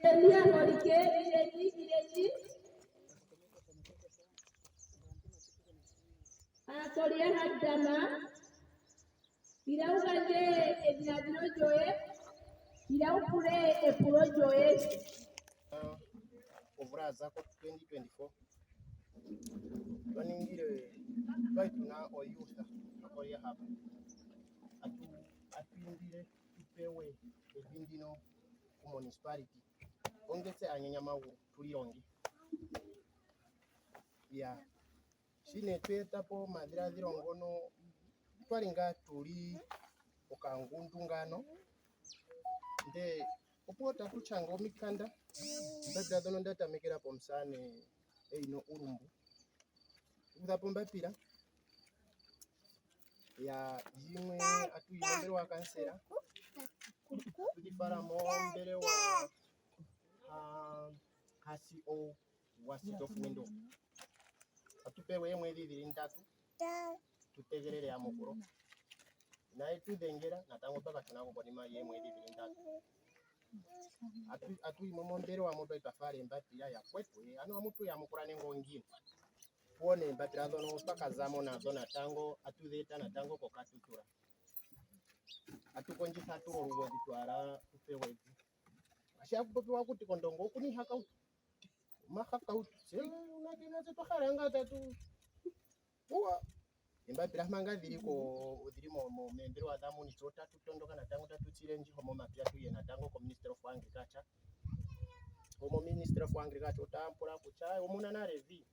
Ileni aaholike, ileni, ileni. Aakoli yaHadama, ila wu gandje edhiladhilo lyoye, ila wu pule epulo lyoye. Omvula ya za ko 2024 twa ningile twali tuna oyuutha akoli hapa atu atu indile tupewe evi ndino ku municipality ongetse anyanyamagulu tulilonge ya shine tweeta po omadhiladhilo ngono twali ngaa tuli okangundu ngano nde opo tatu shanga omikanda ombapila dhono nda tamekela pomusaane Eino Ulumbu kutha po ombapila ya yimwe atu yi mombelewa kansela tudhi fala mombelewa ha CO gwa City of Windhoek atu pewa eemwedhi dhili ndatu tu tegelele eyamukulo naye tu dhengela natango otwa ka shuna ko konima yeemwedhi dhili ndatu atu yi mo mombelewa mo twali twa fala eembapila yakwetu ano amu tu yamukula nenge ongiini Opuwo neembapila dhono otwa ka za mo nadho natango atu dhi eta natango koKatutura. Atu kondjitha atu olugodhi twala tu pewe evi. Ngashi haku popiwa kuti kOndonga oku na iihakautu, omahakautu. Tse unake natse twa hala ngaa tatu puwa. Eembapila manga dhili ko odhili mo mo meembelewa dha muni tse otatu tondoka natango tatu tsile ndjiho momapya tuye natango ko Ministry of Agriculture. Omo Ministry of Agriculture otaya pula kutya omuna nale evi?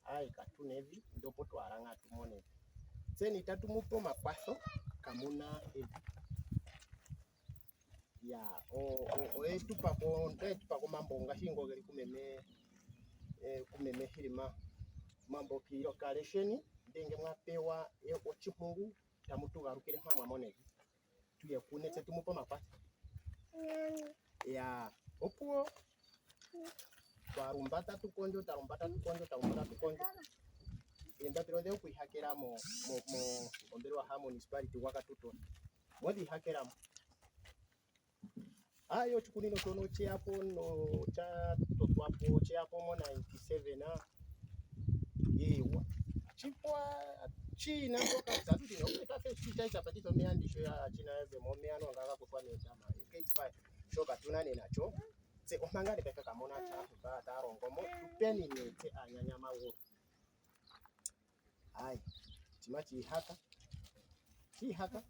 Aye katuna evi ndele opo twa hala ngaa tu mone evi. Tseni itatu mu pe omakwatho kamuna evi. Ya oye tu pa ko oye tu pa ko omambo ngaashi ngo geli kumeme kumeme Hilma. Omambo kiilo kalesheni ndele nge mwa pewa oshimpungu tamu tu galukile mpa mwa mona evi. Tuye kune tse tu mu pe omakwatho. Ya opuwo twalumba tatu kondjo twalumba tatu kondjo twalumba tatu kondjo eembapila odhe oku ihakela mo mo mo mombelewa ha municipality gwaKatutura modhi ihakela mo aye oshikunino shono cheya po no cha totwa po cheya po mo 97 yewa chipwa china mboka tatu no twafe chicha chapatitha omeya ndisho ya china yeve omeya no ngaga kutwa needama K5 shoka tuna ne nacho tse ompanga ne paife kamuna aantu mba taya longo mo tupeni ne tse aanyanyamagulu hayi chima chiihaka chiihaka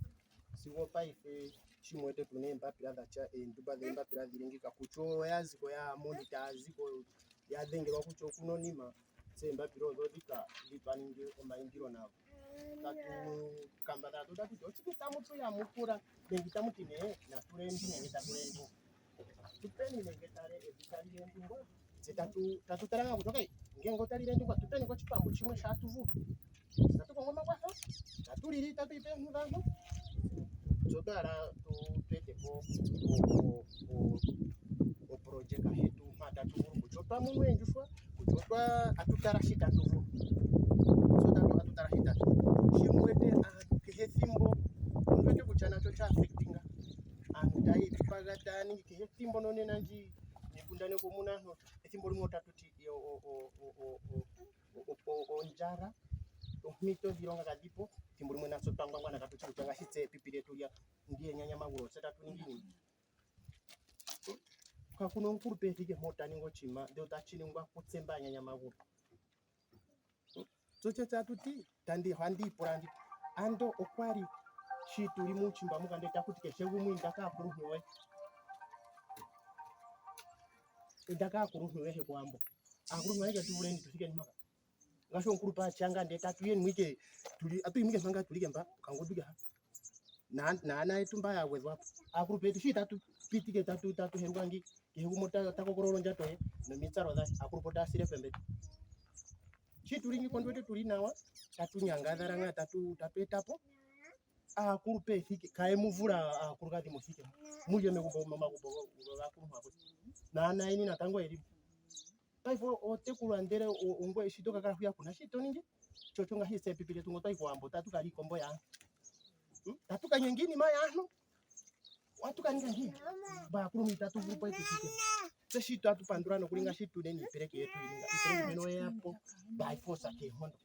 sigo paife shimwe wete tuna eembapila dhatya eendumba dheembapila dhili ngika kutya oya ziko yaamoni taya ziko ya dhengelwa kutya okuna onima tse eembapila odho dhika dhi twa ningi omaindilo nago tatu kambadhala tu tatu ti oshike tamu tu yamukula nenge tamu ti nee natu lendi nenge tatu lendi tupeni nenge tale evi tali lendingwa tse tatu tatu tala ngaa kutya okay ngenge otali lendingwa tupeni koshipambu shimwe shaatu vulu tatu kongo omakwatho tatu lili tatu ipe omuntu dhaantu tse otwa hala tu tu ete po oprojeka hetu mpa tatu vulu kutya otwa munu oondjuhwa kutya otwa atu tala shi tatu vulu tse otatu atu tala shi tatu vulu shimwe wete aantu kehe ethimbo ondi wete kutya nasho sha affectinga aantu taya idhipaga taya ningi kehe ethimbo nonena ndji miikundaneki omuna aantu ethimbo limwe otatu ti ondjala ompito dhiilonga kadhi po ethimbo limwe natse otwa ngwangwana katu shi kutya ngaashi tse epipi lyetu lya ndi enyanyamagulu otse tatu ningi iinima kakuna omukulupe ethike mpo ta ningi oshinima ndele otashi ningwa kutse mba aanyanyamagulu tse otse tatu ti tandi ohandi ipula ndi ando okwali shi tuli muuchimba muka ndele taku ti kehe gumwe inda kaakuluntu yoye inda kaakuluntu yoye kOwambo aakuluntu ayehe tu vuleni tu thikeni mpaka ngaashi omukulupe atya nga ndele tatu yeni mwike tuli atu yimwike mpanga tulike mpa okangundu ke ha naana yetu mba ya gwedhwa po aakulupe yetu shi tatu pitike tatu tatu heluka ngi kehe gumwe ota kokolola ondjato ye nomitsalo dhaye aakulupe otaya sile pembete shi tuli ngi kondi wete tuli nawa tatu nyangadhala ngaa tatu tatu eta po aakulupe ethike kaye mu vula aakulukadhi mu thike mulye megumbo momagumbo gaakuluntu akwe naana yeni natango yeli paife otekulwa ndele ongoye shi to ka kala hwiya kuna shi to ningi tsho tsho ngaashi tse epipi lyetu ngo twayi kOwambo tatu ka lya iikombo yaantu hmm? Tatu ka nyenga iinima yaantu. Ohatu ka ninga ngiini? Baakuluntu itatu vulu po etu thike. Tse shi twatu pandula nokuli ngaashi tu neni iipeleki yetu yili nga iipeleki mbyono oyeya po by force keenkondo.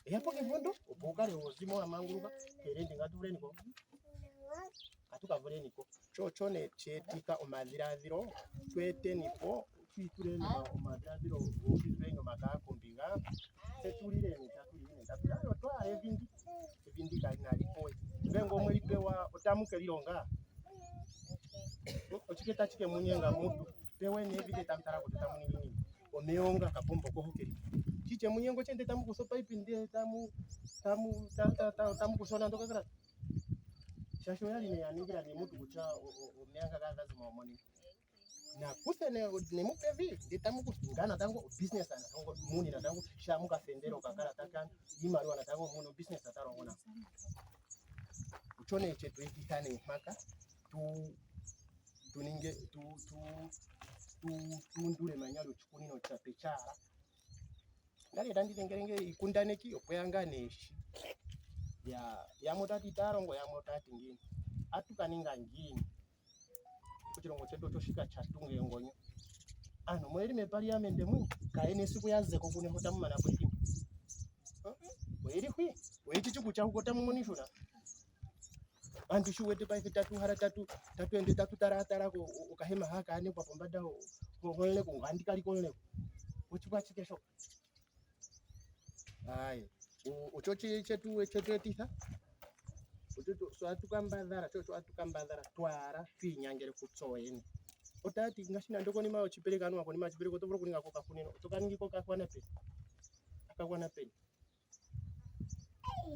Eya po keenkondo opo wu kale ho zimo wa manguluka keelendi ngatu vuleni ko. Atu ka vuleni ko. Sho osho nee she etitha omadhiladhilo tweeteni po twiituleni omadhiladhilo twiituleni omakaya kombinga tse tulileni tatu lileni tatu li otwa hala evi ndi evi ndika inali po we. Ngele omwe li pewa otamu ke li longa? Oshike tashi ke mu nyenga mutu peweni evi ndele tamu tala kutya otamu ningi ngiini? Omeya onga okapomba oko ho keli po. Shi she mu nyenga oshende tamu kutha opaipi ndele tamu tamu tamu kutha nande okakalata. Shaashi oyali nee ya ningila nee mutu kutya omeya ngaka ga zi mo nakuthe ne mu pe evi ndele tamu kutha ngaa natango obusiness natango muni natango sha muka fendela okakalata kanu iimaliwa natango muni obusiness ota longo nayo. Osho nee shetu etitha nee mpaka tu tu ninge tu tu tu tuundule emanya lyoshikunino sha pechaala. Ndali tandi dhengele nge iikundaneki opo ya ngaa nee shi ya yamwe otati itaya longo yamwe otaya ti ngiini atu ka ninga ngiini oshilongo shetu osho shika sha tunga engonyo aantu omo yeli mepaliamende mwi kayena esiku ya zeko kune ho tamu mana po ethimbo oyeli hwi oyechichi kutya huko tamu mono iihuna aantu shi wete paife tatu hala tatu tatu ende tatu talatala ko okahema haka anekwa pombanda honleko ngandi kali konleko ochikwachike sho aye osho chetu chetu etitha osho atu kambadhala sho atu kambadhala twala twiinyangele kutse oyene. Otaya ti ngaashi nande konima yochipeleki anuwa konima yochipeleki oto vulu okuninga ko okakunino oto ka ningi ko okagwana peni okagwana peni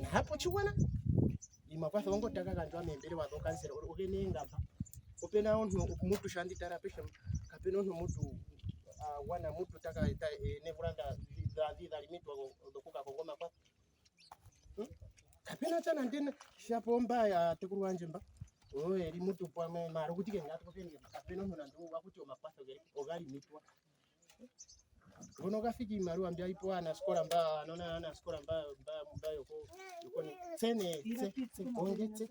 nahapo oshigwana imakwatho ongo taga gandjwa meembelewa dhookansela ogena eengamba opena omuntu mutu sho andi tala peshe kapena omuntu mutu a gwana mutu taka eta neemvula dha dha limitwa dhoku ka konga omakwatho. Kapena tya nande shapo mba yaatekulu yandje mba oyo yeli mutu pamwe maala okuti ke ngaa tupopye nge kapena omuntu nande akuti omakwatho geli oga limitwa. Ngono ga thiki iimaliwa mbi hayi pewa aanasikola mba aanona yaanasikola mba mba mba yoko yoko tse nee tse tse onge tse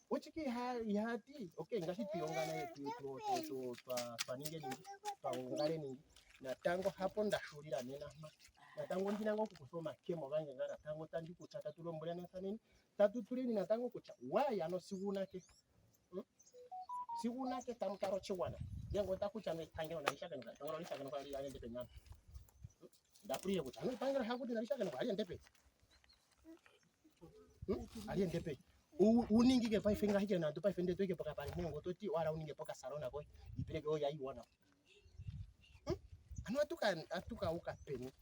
Ochike ihati okay ngaashi twiilonga naye twa ninge ningi twagongale ningi natango hapo nda hulila nena mpa natango ndina ngaa okukutha omakemo gandje ngaa natango tandi kutha tatu lombwelathaneni tatu tuleni natango kutya why ano sigo uunake sigo uunake tamu kala oshigwana ngele ota kutya no epangelo nali shakeneka epangelo oli shakeneka ali ende peni ano ndapulile kutya ano epangelo hakuti nali shakeneka ali ende peni ali ende peni uningike paife ngahike nantu paife ndee toike pokapale nenge ototi wala uninge pokasalona koye iipeleki oyo yayiwana ano atuka atuka uka peni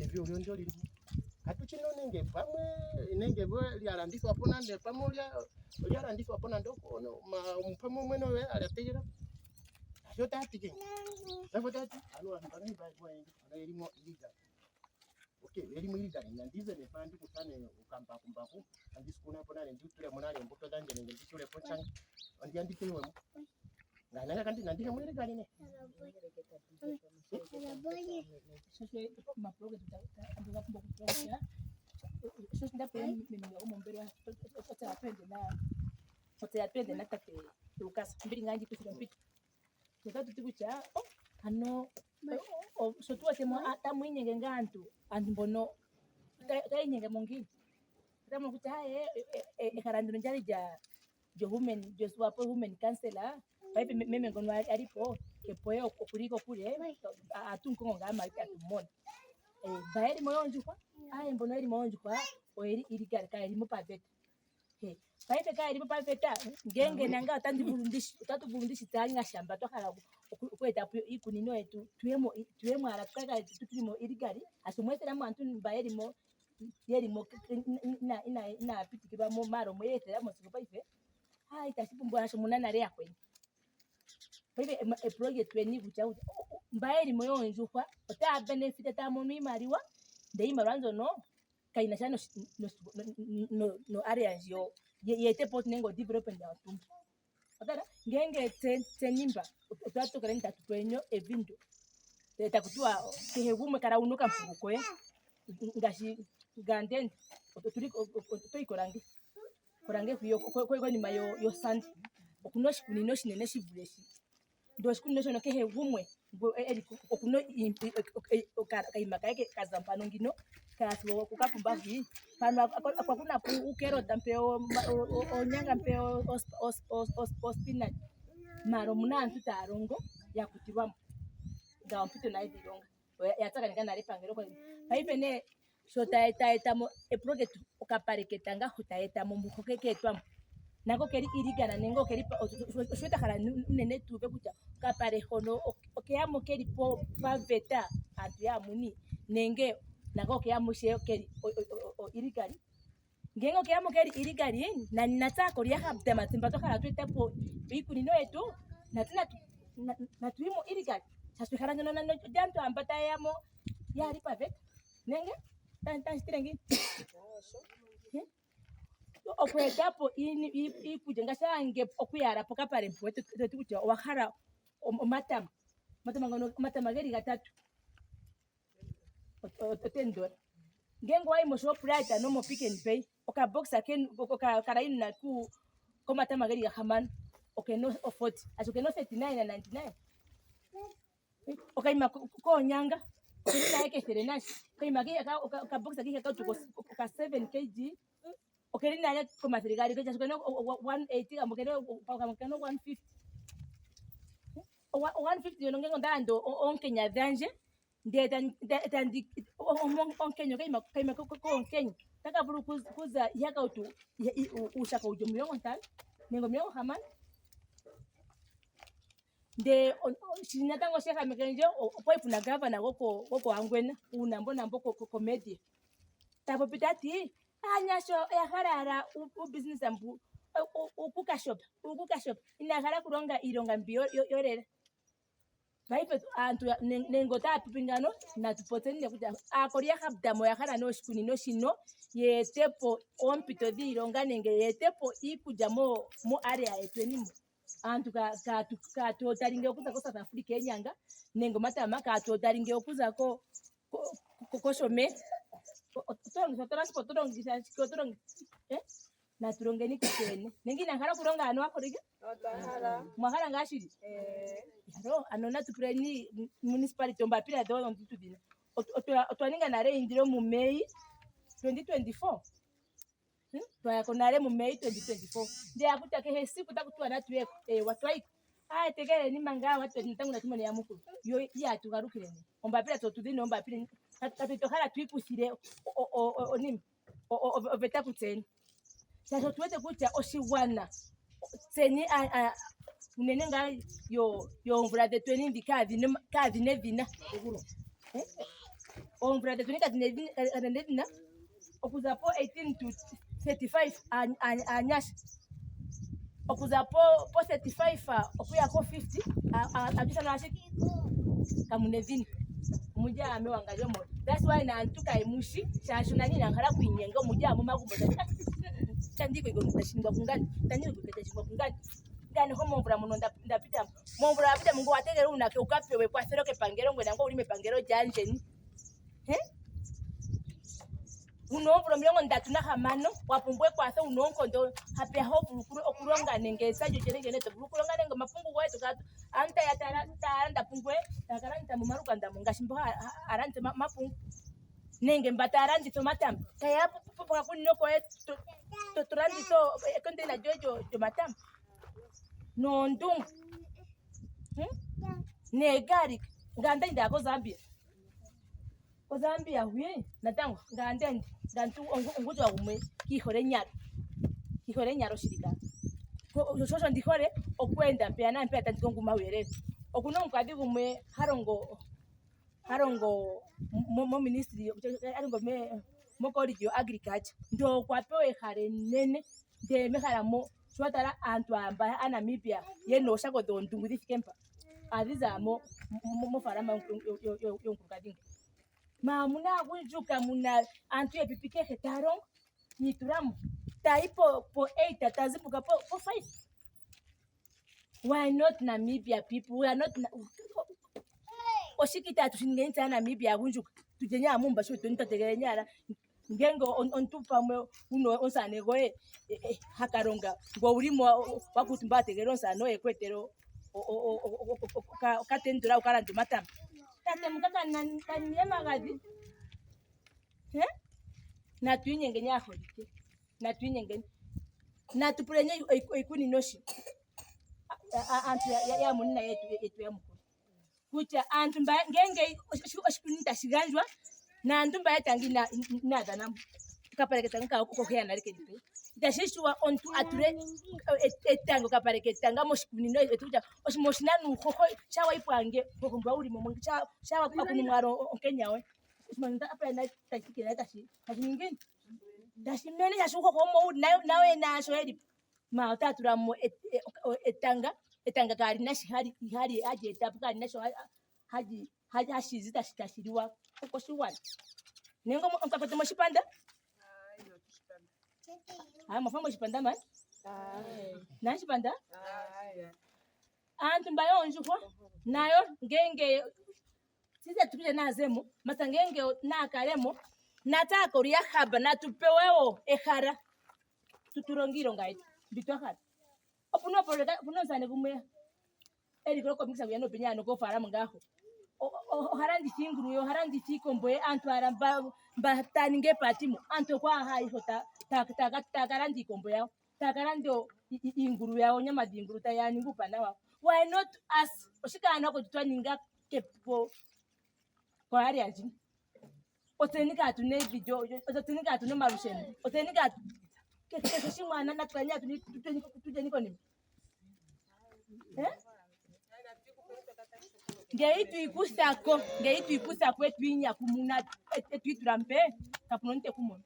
evi olyo ndyo lili katuchino nenge pamwe nenge lya landithwa po nande pamwe olya landithwa po nande pamwe mwene oye alya tegela asho tati ke safo tati ano vanhu vanoipa yelimo illegal okay yelimo illegal nandize nefa ndikuthane okambakumbaku andisikunapo nale nditulemo nale ombuto dhandje nenge nditulepo nchanga andiya nditeiwemo ngananga kandi nandihemo illegal ne omapulo getu antu ga pumbwa okutula kutya sho ndapula meme gomombelewa otse atu ende na tate Lukas mbili ngaa ndikuthile ompito otatu ti kutya ano sho tu wete mo tamu inyenge ngaa aantu aantu mbono otaya inyenge mo ngiini otamu mono kutya aye ehala ndino lyali lya lyowomen lyoSwapo women council paife meme ngono a li po kepo ye okuli kokule ohatu mu kongo ngaa manga itatu mu mono. Mba yeli mo yoondjuhwa aye mbono yeli mo yoondjuhwa oyeli illegal kayeli mo paveta. Paife kayeli mo paveta ngenge nanga otandi vulu ndishi otatu vulu ndishi tse aanyasha mba twa hala oku eta po iikunino yetu tuyemo tuyemo owala tu kale tuli mo illegally hasi omweethela mo aantu mba yeli mo yeli mo inaya pitikilwa mo maala omwe ya ethela mo sigo paife ah itashi pumbiwa shaashi omuna nale yakweni. Paife epulo lyetu eni kutya mba yeli mo yoondjuhwa otaya benefit taya mono iimaliwa ndele iimaliwa mbyono kayina sha no area ndji ye ete po nenge o development yontumba. Otala ngenge tse nimba otwa tokola tatu peweni evi ndo taku tiwa kehe gumwe kala wuna okampungu koye ngaashi ngandende otoyi kolange. Korange hwiyo konima yosandi okuna oshikunino oshinene shi vule shi. Ndele oshikunino shono kehe gumwe okuna okayima kaye kaza mpano ngino kaya sigo okokapomba hwi. Mpano okwa kuna po uukelota mpeya oonyanga mpeya oospinach. Maala omuna aantu taya longo ya kutilwa mo. Dhawo oompito nale dhiilonga. Oya tsakaneka nale epangelo. Paife nee sho taya taya eta mo eproject okapale ketanga ho taya eta mo ho ke etwa mo nako keli illegal nenge okeli osho nda hala unene tu uve kutya okapale hono okeya mo keli po paveta aantu yaamuni nenge nako okeya mo ishewe keli illegal. Ngele okeya mo keli illegal natse aakoli yaHabdam tse mba twa hala tu ete po iikunino yetu natse natu yi mo illegal shaashi ehala ndyono nani olyaantu amba taye ya mo yaali paveta nenge tashi tile ngiini? Okweeta po iikulya ngaashi ange okuyala pokapale mpo to ti kutya owa hala omatama, omatama ngono omatama geli gatatu otendola ngenge owayi moShoprite nomoPick n Pay okabox okalayina komatama geli gahamano okena o40 ashike okena o39.99 okayima koonyanga okena naye kethele nasha okayima okabox kehe ka 7 kg okeli nale komathele gaali kutya okena 180 kamwe okena kamwe okena 150 150 yono ngenge onda landa oonkenya dhandje ndele tandi onkenya okayima okayima koonkenya otaka vulu kuza ihakautu uushako wuli 50 nenge 60. Ndele shi natango sheehameke ndje okwali puna gavana gokOhangwena uunambo nambo komedia ta popi ta ti aanyasha oya hala owala uubusiness mbu uukukashopa uukukashopa inaya hala okulonga iilonga mbi yolela. Paife aantu nenge otaya popi ngano natu popyeni nee kutya aakoli yaHabdam oya hala nee oshikunino shino ya ete po oompito dhiilonga nenge ya ete po iikulya mo area yetweni mo. Aantu kaatu odalinge okuza koSouth Africa eenyanga nenge omatama kaatu odalinge okuza kOshomeya. Oto longitha transport, oto longitha shike, oto longitha eh? Natu longeni kutseyene. Nenge inamu hala okulonga ano aholike? Otwa hala. Omwa hala ngaa shili? Eh. Yalo, ano natu puleni municipality ombapila dho odho tu dhina. Otwa ninga nale eindilo muMei 2024. Twaya ko nale muMei 2024. Nde akutya kehe esiku taku tiwa natu ye ko. Ewa twayi ko. Aaye tegeleleni manga watu natango natu mone eyamukulo. Yo ihatu galukile ne. Ombapila tse otu dhina oombapila. Katu twa hala tu ikuthile onima oveta kutseni. Shaashi otu wete kutya oshigwana tseni unene ngaa yoomvula dhetweni ndhi kaadhina edhina. Oomvula dhetweni kadhina edhina okuza po 18 to 35 aanyasha. Okuza po 35 okuya ko 50 atu ithanwa ashike kamuna edhina. Omulya owala mewangandjo mo. That's why naantu kaye mu shi shaashi nani inamu hala okwiinyenga omulya owala momagumbo tandi yi ko tashi ningwa kungani tandi yi ko tashi ningwa kungani. Ngame ho moomvula muno nda pita mo. Moomvula wa pita mo ngoye owa tegelela uunake wu ka pewe ekwathelo kepangelo ngoye nangoye owuli mepangelo lyaandjeni. Wuna oomvula 36 wa pumbwa ekwatho wuna oonkondo hapeya ho vulu okulonga nenge epya lyolyene lyene to vulu okulonga nenge omapungu goye to kala aantu taye ya taya landa pungoye taya ka landitha momalukanda mo ngaashi mboka haya landitha omapungu nenge mba taya landitha omatama taye ya pokakunino koye to landitha ekondeina lyoye lyomatama noondungu neegarlic ngame ondali ndaya koZambia. KoZambia hwi natango ngame onde ende omugundjuka gumwe kiihole enyalo, kiihole enyalo shili ka. Sho osho ndi hole oku enda mpeya naampeya tandi kongo omauyelele. Okuna omukadhi gumwe ha longo ha longo moministry ha longo mocollege yo agriculture ndele okwa pewa ehala enene ndele mehala mo sho wa tala aantu amba aaNamibia yena ooshako dhoondungu dhi thike mpa. Ohadhi za mo mofaalama yomukulukadhi nge. Ma omuna aagundjuka muna aantu yepipi kehe taya longo yi itula mo. Taya yi po eight taya zimbuka po five. Why not Namibia people? We are not oshike itaatu shi ningeni tse aaNamibia aagundjuka? Tulyeni owala muumbashu wetweni twa tegeleleni owala. Ngenge omuntu pamwe wuna omusamane goye ha ka longa ngoye owuli mo wa kuutumba wa tegelela omusamane oye eku etele okatendula wu ka lande omatama. Tate muka kamu omagadhi? Natu inyengeni aaholike, natu inyengeni. Natu puleni oikunino shi aantu ya mone nayo yetu yamukule. Kutya aantu mba ngenge oshikunino tashi gandjwa naantu mba yetanga inaa dhana mo okapale ketanga kawo kohi nale keli pe itashi shuwa omuntu a tule etanga okapale ketanga moshikunino etu kutya oshinima oshina nuuhoho sha wayi pwange uhoho mbwa wuli mo sha wakunu mwalo onkenya we oshinima apale nale tashi thikile nale tashi tashi ningi tashi mene shashi uhoho omo wuli nayo naasho yeli ma otaya tula mo etanga etanga kaali na shi hali hali hali eta po kaali na sho hali hashi zi tashi tashi liwa koshigwana nenge omukakwete moshipanda hayi mwafa moshipanda mani nashipanda aantu mba yoondjuhwa nayo ngenge sisi atukuje naazemo masa ngenge naakalemo natse ya haba natupewe wo ehala tutulonge iilonga yetu mbi twa hala. Opuna opoloyeka opuna omusamane gumwe eli ko komikisa gwiya nopenya ano koofaalama ngaa ho. Oha landitha iingulu ye, oha landitha iikombo ye, aantu owala mba mba taya ningi epatimo, aantu okwa haya yi ho taya ka landa iikombo yawo, taya ka landa iingulu yawo, oonyama dhiingulu taye ya ninge uupana wawo. Why not us? Oshike ano akwetu twa ninga ko koarea ndjino? Otseni kaatu na evi lyo, otseni kaatu na omalusheno, otseni kaatu kehe shimwe ana natu kaleni tulyeni konima. Eh? Ngele itu ikutha ko, ngele itu ikutha ko etu inyakumuna etu itula mpe, kapuna omuntu te ku mono.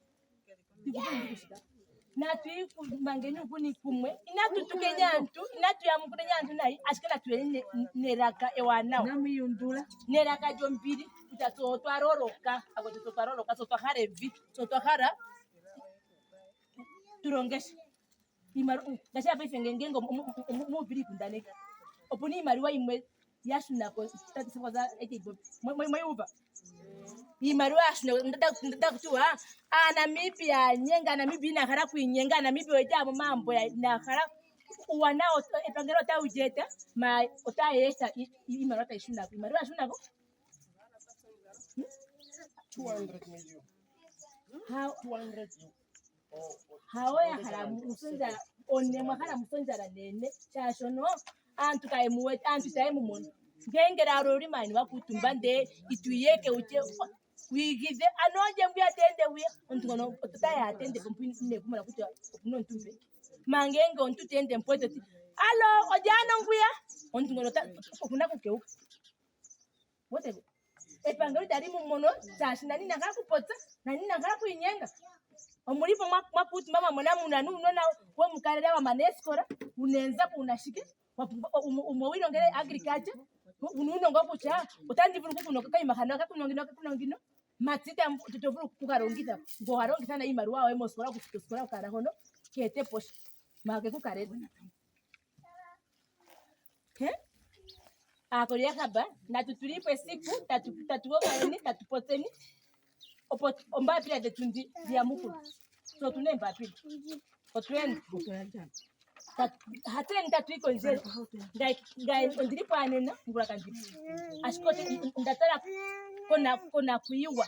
Natu imangeni uukuni kumwe, inatu tukeni aantu, inatu yamukuleni aantu nayi, ashike natu yeni nelaka ewanawa, nelaka lyombili kutya tse otwa loloka, akwetu tse otwa loloka, tse otwa hala evi, tse otwa hala tu longe sha. Iimaliwa ngaashi ya paife ngele muuvile iikundaneki opuna iimaliwa yimwe ya shuna ko mweyi uva iimaliwa ya shuna ndaku tiwa Aanamibia aanyenga, Aanamibia inaa hala okwiinyenga, Aanamibia oye li owala momagumbo inaa hala uuwanawa epangelo otali wu eta ma otaya etha iimaliwa tayi shuna ko. Iimaliwa ya shuna ko 200 million. 200 Hawo ya hala muse ondjala one mwa hala muse ondjala nene shaashono aantu kaye mu wete aantu itaye mu mono ngele ngele owuli maani wa kuutumba ndee itwiiyeke wutye wiigidhe ano olye ngwiya te ende hwiya omuntu ngono otaya a tende po ine ku mona kutya opuna omuntu mpe manga ngele omuntu te ende mpo etoti alo olye ano ngwiya omuntu ngono okuna kukeuka. Epangelo itali mu mono shaashi nani ina hala okupopya, nani ina hala okwiinyenga. Omuli po mwa kuutumba mwa mona muna nuunona womukalele wa mana eesikola, wuna eenzapo wuna shike, wumwe owi ilongele agriculture, wuna uunongo kutya otandi vulu okukuna okayima hano ohaka kunwa ngino ohaka kunwa ngino, matse ito vulu okuka longitha ngoye owa longitha nayi iimaliwa yoye mosikola okufuta osikola yokanona hono keete po sha, maala keku kalele. Aakoli yaHaba, natu tulii po esiku tatu tatu gongaleni tatu popyeni opo ombaapila dhetu ndhi dhi yamukulwe. Tse otu na eembapila otweenda hatseni tatu yi kondjele ngaye ondili po anena ngula kandipo ashike onda tala konakuyiwa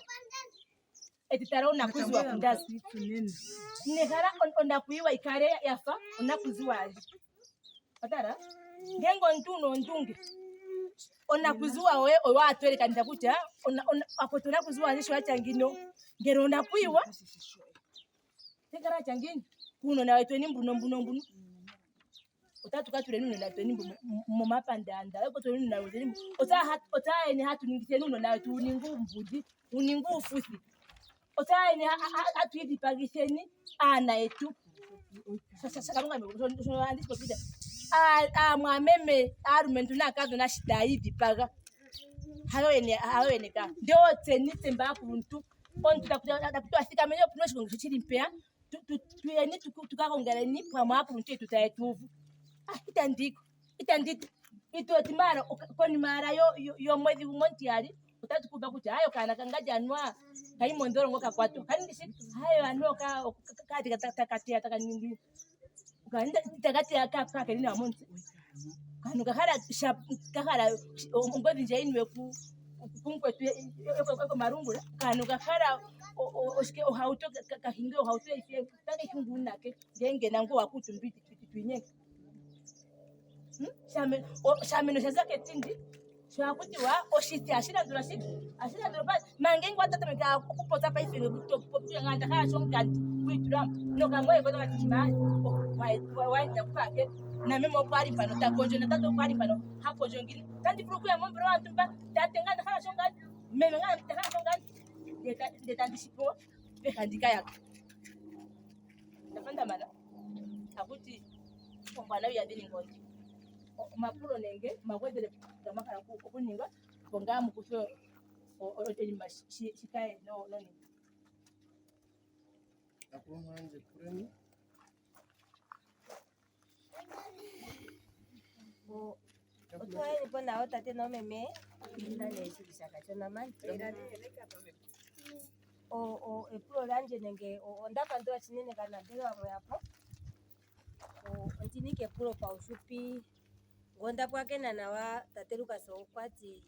eti tala onakuziwa kundazi nehala onakuyiwa ikale yafa onakuziwa yandje otala ngenge omuntu una oondunge onakuziwa yoye oyo atwelekanitha kutya akwetu onakuziwa yandje sho yatya ngino ngele onakuyiwa otayi kala yatya ngiini kuunona wetweni mbuno mbuno mbuno otatu ka tuleni uunona wetweni momapandaanda uunona wetweni otayeni hatu ningitheni uunona wetu wu ninge uumbudhi wu ninge uufuthi otayeni hatu idhipagitheni aana yetu kalunga andi shi popi kutya aamwameme aalumentu naakadhona shi taya idhipaga hayo yene hayo yene ka ndele otseni tse mba aakuluntu omuntu taku tiwa thikameni opuna oshigongi sho shili mpeya tuyeni tuka gongaleni pamwe aakuluntu yetu taye tu uvu. Ah, itandi yiko, itandi itoti maala konima owala yomwedhi gumwe omutiyali. Otatu kuuva kutya hayo okaana kangandji anuwa kayi mondholongo ka kwatwa. Ka ningi shike? Hayo anuwa okaadhika taka teya taka ningi taka teya kaakeli nawa momutse. Okantu ka hala sha ka hala ongodhi ndje yi niwe kumukwetu yokomalungula. Okantu ka hala oshike ohauto ka hinge ohauto otake yi hingi uunake ngele nangoye owa kuutumba ito inyenge. Shameno osha za ketindi sho haku tiwa oshiti hashi landula shike hashi landula pa manga ngele wa tameka okupopya paife topopya nga nda hala shongandi wiitulamo nokangoye kono katima waenda kupake nameme okwa li mpano ta kondjo natate okwa li mpano ha kondjo ngini otandi vulu okuya mombelewa yontumba tate nga nda hala shongandi meme nga nda hala shongandi nde tandi shi pewa peha ndika yaka ndafa nda mana akuti ombwanawa ihadhi ningi ondi omapulo nenge omagwedhelepo nga mwa hala okuninga opo ngaa mu kuthe oshinima shi kaye nonima. Akuluntu yandje puleni. Otuwayeni po nawa tate noomeme epulo lyandje nenge onda pandula shinene kaanambelewa mweya po. Ondi na ike epulo paufupi ngele onda pulakena nawa tate Lukas okwa ti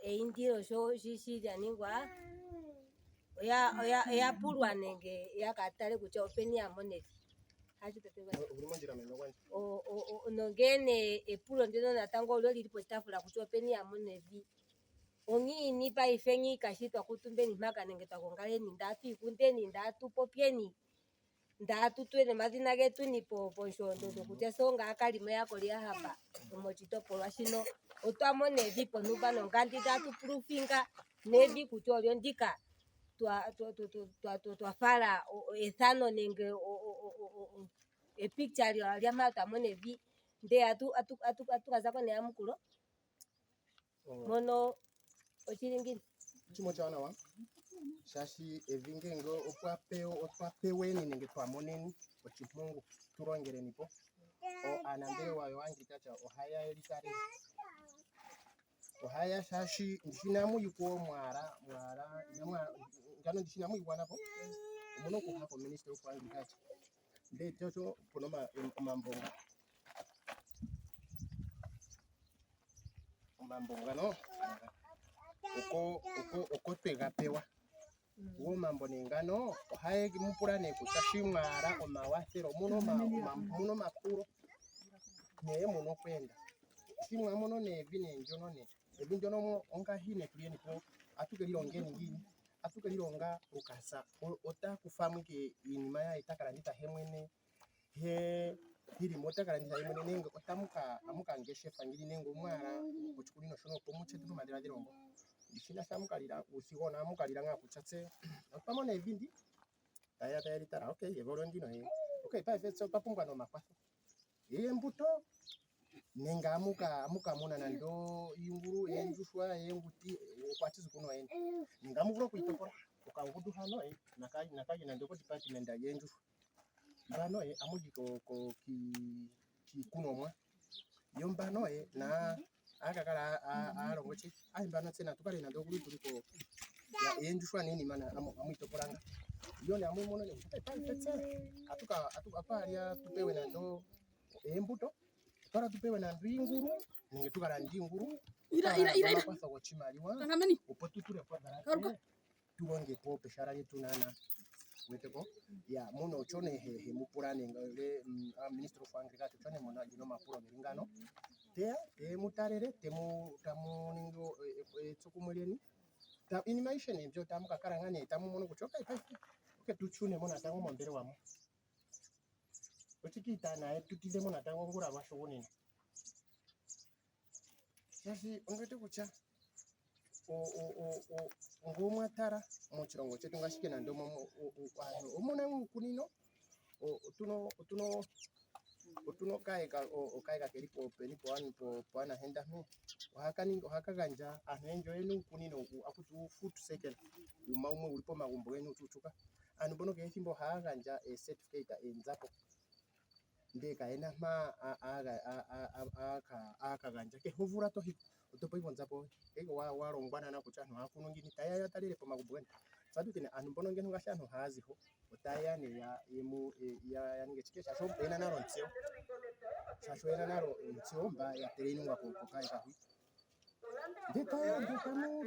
eindilo sho shi lya ningwa oya pulwa nenge ya ka tale kutya openi ya mona evi. Nongele epulo ndyono natango olyo li li poshitaafula kutya openi ya mona evi. Ongiini paife ngiika shi twa kuutumbeni mpaka nenge twa gongaleni ndaa tu ikundeni ndaa tu popyeni ndaa tu tule nomadhina getuni pomusholondondo kutya tse onga aakalimo yaKoliahab yomoshitopolwa shino otwa mona evi pontumba nongandi tatu pulufinga nevi kutya olyo ndika twa fala ethano nenge epicture lyampa twa mona evi ndele atu ka zako neyamukulo. Mono oshili ngiini? Oshinima oshiwanawa shaashi evi ngele otwa peweni nenge twa moneni oshimpungu tu longeleni po. Aanambelewa yoAgriculture ohaya ye li talele. Ohaya shaashi ndishi inamu yi kuwo mwaala mwaala ngano ndishi inamu yi gwana po omuna okuya koMinistry of Agriculture ndele osho puna omambo nga. Omambo ngano oko oko oko twega pewa. Go omambo nee ngano ohaye mu pula nee kutya shi mwaala omawathelo omuna omuna omapulo nkene muna okweenda. Shi mwa mono nee evi nee ndyono nee, evi ndyono ongahi nee tuliyeni po ohatu ke li longeni ngiini? Ohatu ke li longa Lukas ota kuthamo ike iinima yaye ta ka landitha he mwene he Hilima ota ka landitha ye mwene nenge otamu ka amu ka ngeshefa ngili nenge omwaala oshikunino shono opo mu tye omadhiladhilo ngo ndishi na sha mukalila uuthigona amukalila ngaa kutya tse otwa mona evi ndi taye ya taye li tala okay evi olyo ndino he okay paife tse otwa pumbwa nomakwatho eembuto nenge amuka amuka muna nando iingulu eendjuhwa eenguti okwati kuno yene nenge amu vulu okwiitopola okangundu hano nakaye nando ko department yeendjuhwa mbano ye amuji kiikunomwa yo mbano ye na akakala alongo chi ayi mbano tse natu kale nando okuli tuliko eendjuhwa niinima amwiitopola nga yo ne amwimono ne paife tse atuka atwalya tupewe nando eembuto twala tupewe nando iingulu nenge tukalande iingulu omakwatho goshimaliwa opo tu tule po dhalate tulonge po pehala lyetu naana weteko ya muno osho nee he mu pula nenge minister of agriculture osho nee muna ndjino omapulo geli ngano teya te mu talele temu tamu ningi etsokumwe lyeni iinima ayihe nee mbyo tamu ka kala ngaa nee tamu mono kutya okay paife okay tu shune mo natango mombelewa mo ochikiita naye tu tidhe mo natango ngula lwashugunina shaashi ondiwete kutya ngele omwa tala moshilongo shetu ngaashi nande omuna uukunino otuna okayeka keli peni poanahenda mpe ohaka gandja aantu oyendji oyena uukunino haku tiwa uufood circle uuma wumwe wuli pomagumbo geni uushuushuka. Aantu mbono kehe ethimbo ohaya gandja oocertificate oonzapo. Ndele kayena mpa a ka gandja. Kehe omvula to hiko oto pewa onzapo yoye. Ngele wa longwa naana kutya aantu ohaya kunu ngiini, taye ya ya talele po omagumbo geni. Tse ohatu ti nee aantu mbono ngeno ngaashi aantu haya zi ho otaye ya nee ya ninge shike shaashi oyena nale ontseyo, shaashi oyena nale ontseyo mba ya trainingwa kokaye hwi. Ndele taye ya ndele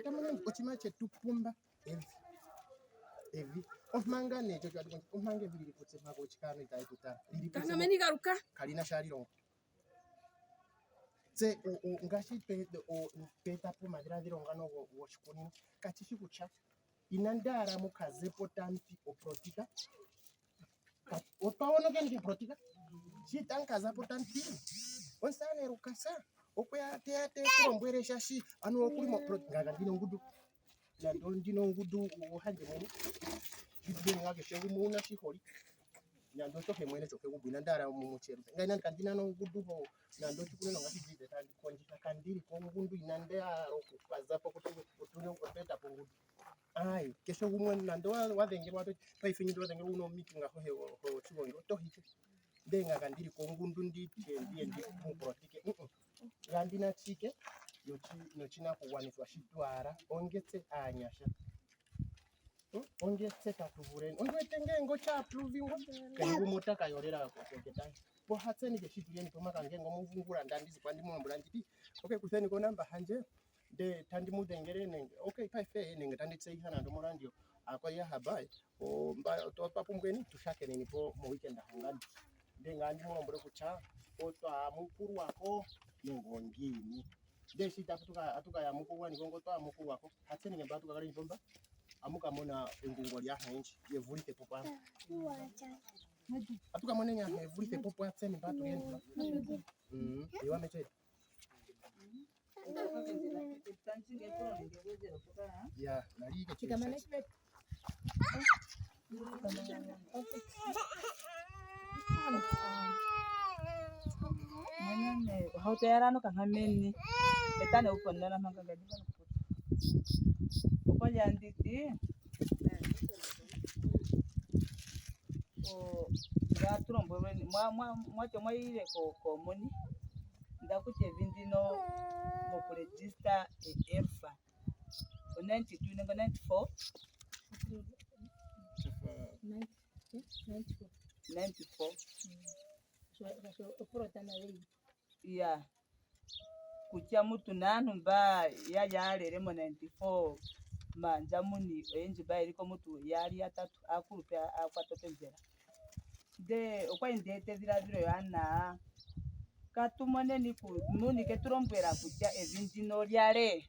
tamu ningi oshinima shetu pumba evi. Evi ompanga nee lyo ompanga evi lili putse mpaka otshikano itaye tu tala. Lili putse Kankameni galuka. kalina sha lilongo. Tse ngaashi twe eta po omadhiladhilo ngano goshikunino kashi shi kutya inandi hala mu ka zepo tamu ti opolitika. Otwa wonokeni kopolitika. Shi tamu ka zapo tamu ti omusamane Lukas okwe ya teya te tu lombwele sha shi anuwa okuli mopolitika. Ngame kandina ongundu. Nando ndina ongundu ohandje mwene. Ndituleni ngaa keshe gumwe owuna shi holi. Nando oshohe mwene shokegumbo inandi hala mu tsheluthe. Ngame kandina nongundu ho nando oshikunino ngaashi ndili tandi kondjitha kandili kongundu inandi hala okukazapo otwe eta po ongundu. Aaye, keshe gumwe nando wa dhengelwa paife ngele wa dhengelwa wuna omeeting ho oshigongi oto yi ike. Ndele ngame kandili kongundu nditye ndiye ndi mupolitike. Ngame ndina chike noshinakugwanithwa shi twala onge tse aanyasha. Onge tse tatu vuleni. Ondi wete ngele osha approvingwa kehe gumwe ota ka yolela ketanga. Po hatseni ke shi tuleni po mpaka ngele omuvungula ndandizi po andi mu lombwela nditi okay kutheni ko onamba handje ndele tandi mu dhengele nenge okay paife nenge tandi tseyitha nando moradio akwayahaba otwa pumbweni tu shakeneni po mo weekend hongandi. Ndele ngame andi mu lombwele kutya otwa yamukulwako nenge ongiini. Ndele shi atu ka yamukulwa niko ngo twa yamukulwako hatseni nge mba atu ka kaleni po mba amu ka mona engungo lyaantu oyendji ye vulithe po pwaampa. Atu ka moneni aantu ye vulithe po pwaatseni mba tuleni mpa. Ewa mechete. Ya, nali ike Shikamana chibete. Mwenene ohauto ya lano kankameni etane upondola mpaka ngadiva okwali anditi ngatulombwelweni mwatya mwayile komuni ndakutya evi ndino mokuregister erfa o 92 nenge 94. 94. 94. Shaashi opolota nayo yi. Ya kutya mutu naantu mba yali alele mo 94 manja muni oyendji mba yeliko mutu yaali yatatu aakulupe aakwata openzela nde okwali ndeeta edhiladhilo ewanawa katumoneni muni ketu lombwela kutya evi ndino olyale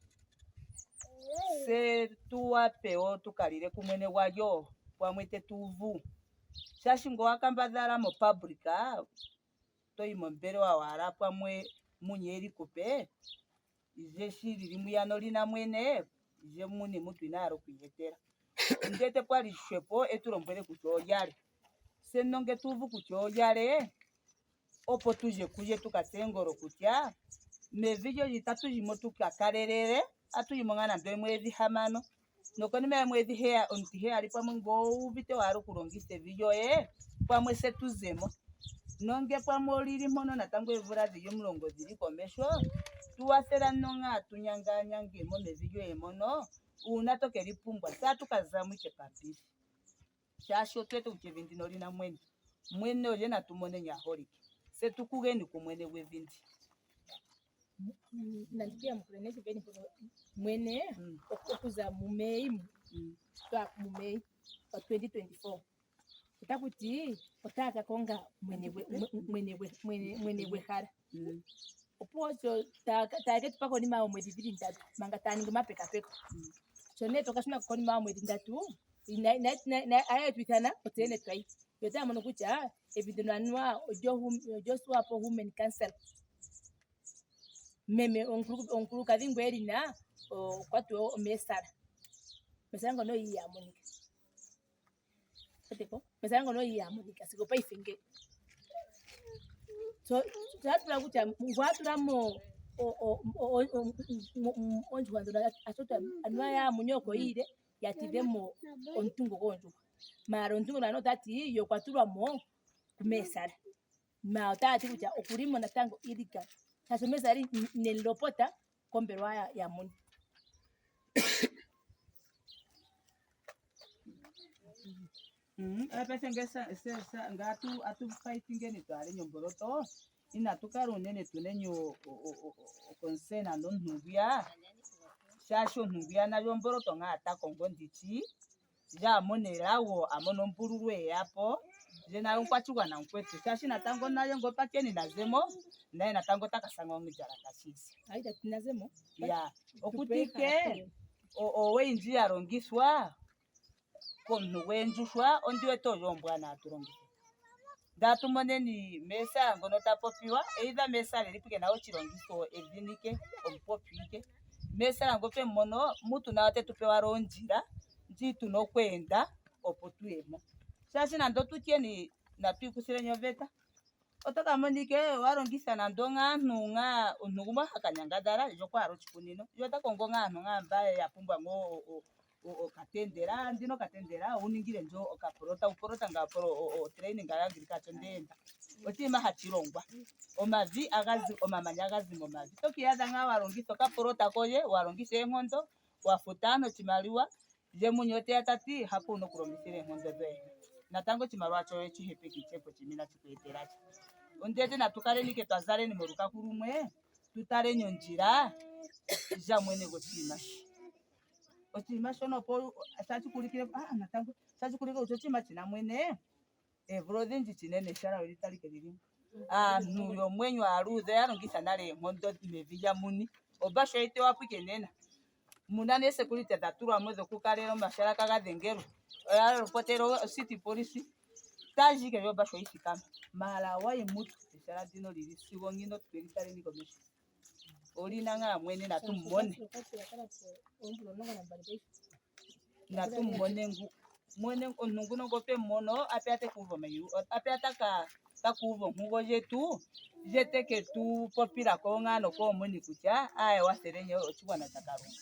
se tuwape wo tukalile kumwene gwalyo pamwe tetu uvu shaashi ngo wakambadhala mo public toyi mombelewa wala pamwe muni eli kupe ije shi lili mwiyano lina mwene ije muni mutu ina hala okwiiyetela ndete pwali shwepo etulombwele kutya olyale se nonge tuuvu kutya olyale opo tuje kuje tukatse engolo kutya mevi lyo itatu yimo tukakalelele atuyimo ngaa nando omwedhi 6 nokonima yomwedhi omuti 7 pamwe ngo uvite wahala okulongitha evi lyoye pamwe se tuzemo nonge pamwe olili mpono natango eemvula dhili 10 dhili komesho tuwathela nonga tunyanganyangemo mevi lyoye mono uuna tokeli pumbwa se atukazamo ike pambili shaashi otuwete kutya evi ndino olina mwene mwene olye natumone nyaholike se tukugeni kumwene gwevi ndi. Nandikuyamukule neshiveni mpono mwene okuza muMei muMei wa 2024 otakuti otaya ka konga mwene gwehala opuwo sho taya ke tupa konima yoomwedhi dhili 3 manga taya ningi omapekapeko sho nee toka shuna konima yoomwedhi 3 aye tu ithana otse yene twayi yo otaya mono kutya evi ndino anuwa olyoSwapo Women Council meme omukulukadhi ngu elina okwa tuwa omesala mesala ngono iha monika weteko mesala ngono iha monika sigo paife nge so atula kutya ngu atulamo oondjuhwa ndhono atoti anuwa yaamuni oko yiile ya tidhemo omuntu ngo goondjuhwa maala omuntu ngono anuwa otati ye okwa tulwamo kumesala. Ma otaya ti kutya okuli mo natango illegal. Shaashi mesali ineli lopota kombelewa ya muni. Paife nge nga atu fightingeni twaale nyomboloto inatu kala unene tuneni oconcern nomuntu ngwiya shaashi omuntu ngwiya naye omboloto ngaa ta kongo nditshi je a mone elago a mone ombululu eya po je naye omukwashigwana mukwetu shaashi natango naye ngo twatyeni na zemo naye natango ota ka sa ngaa ondjala ngaashi tse. Ayi tati na zemo. Ya okuti ike oweyindji ya longithwa komuntu gweendjuhwa ondi wete oyo ombwanawa tu longithe. Nda tu moneni Mesa ngono ta popiwa either Mesa leli pu kena oshilongitho edhinike omupopi ike. Mesa ngo twe mu mono mutu naye ote tu pe wala ondjila ndji tuna okweenda opo tuye mo. Shaashi nande otutyeni natu ikuthileni oveta oto ka mona ike wa longitha nande ongaantu ngaa omuntu gumwe ha ka nyangadhala ye okwa hala oshikunino ye ota kongo ngaantu ngaa mba ya pumbwa ngo okatendela ndino okatendela wu ningile ndje okaplota uplota nga otraining ya agriculture ndeenda oshinima hashi longwa omavi agazi omamanya agazi momavi oto kiiyadha ngaa wa longitha okaplota koye wa longitha eenkondo wa futa aantu oshimaliwa ye muni oteya ta ti hapo wuna okulongithila eenkondo dhoye natango oshimaliwa shoye oshihepeki shepo shimwe inashi ku etela sha ondete natu kaleni ike twa zaleni molukaku lumwe tu taleni ondjila ja mwene goshinima shi oshinima shono opo shashi kuulikile ah natango shashi kuulikile kutya oshinima shina mwene eemvula odhindji shinene eshala we li talike lili aantu yomwenyo aaluudhe oya longitha nale eenkondo mevi lyamuni obashu oyi tewa po ike nena muna neesekuliti dha tulwa mo dhokukalela omashala kaga dhengelwe oya lopotele ocity police taji ike yo obashu oyi thikama maala wayi mutu eshala ndino lili sigo ngino tweli taleni komeho olina ngaa mwene natu mu mone natu mu mone ngu mwene omuntu nguno ngo twe mu mono apeya te ku uva omayi apeya taka taka uva onkugo yetu je teke tu popila ko ngaa nokoomuni kutya aaye waselenye oshigwana shaKalunga.